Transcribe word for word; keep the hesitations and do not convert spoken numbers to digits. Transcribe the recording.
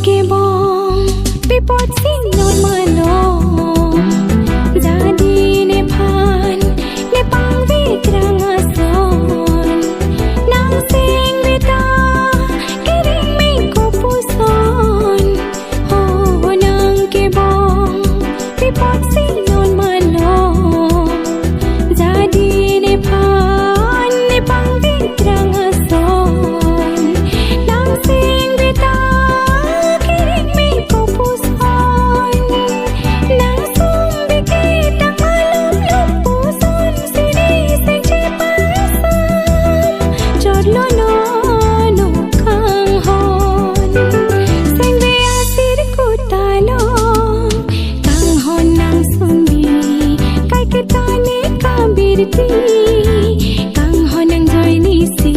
Kebong pi apotsi non malom, jadi nephan nepangvitrang ason, nang singve ta kereng me kopuson. Ho nang kebong pi apotsi non malom, jadi nephan nepangvitrang ason, nang singve ta kereng me kopuson. Nang sungve ke tang malom lom puson, sini seng chepasam chotlo non o kanghon. Singve asirkut along kanghon nang sungve, kai ketane kabirti, kanghon nang joinesi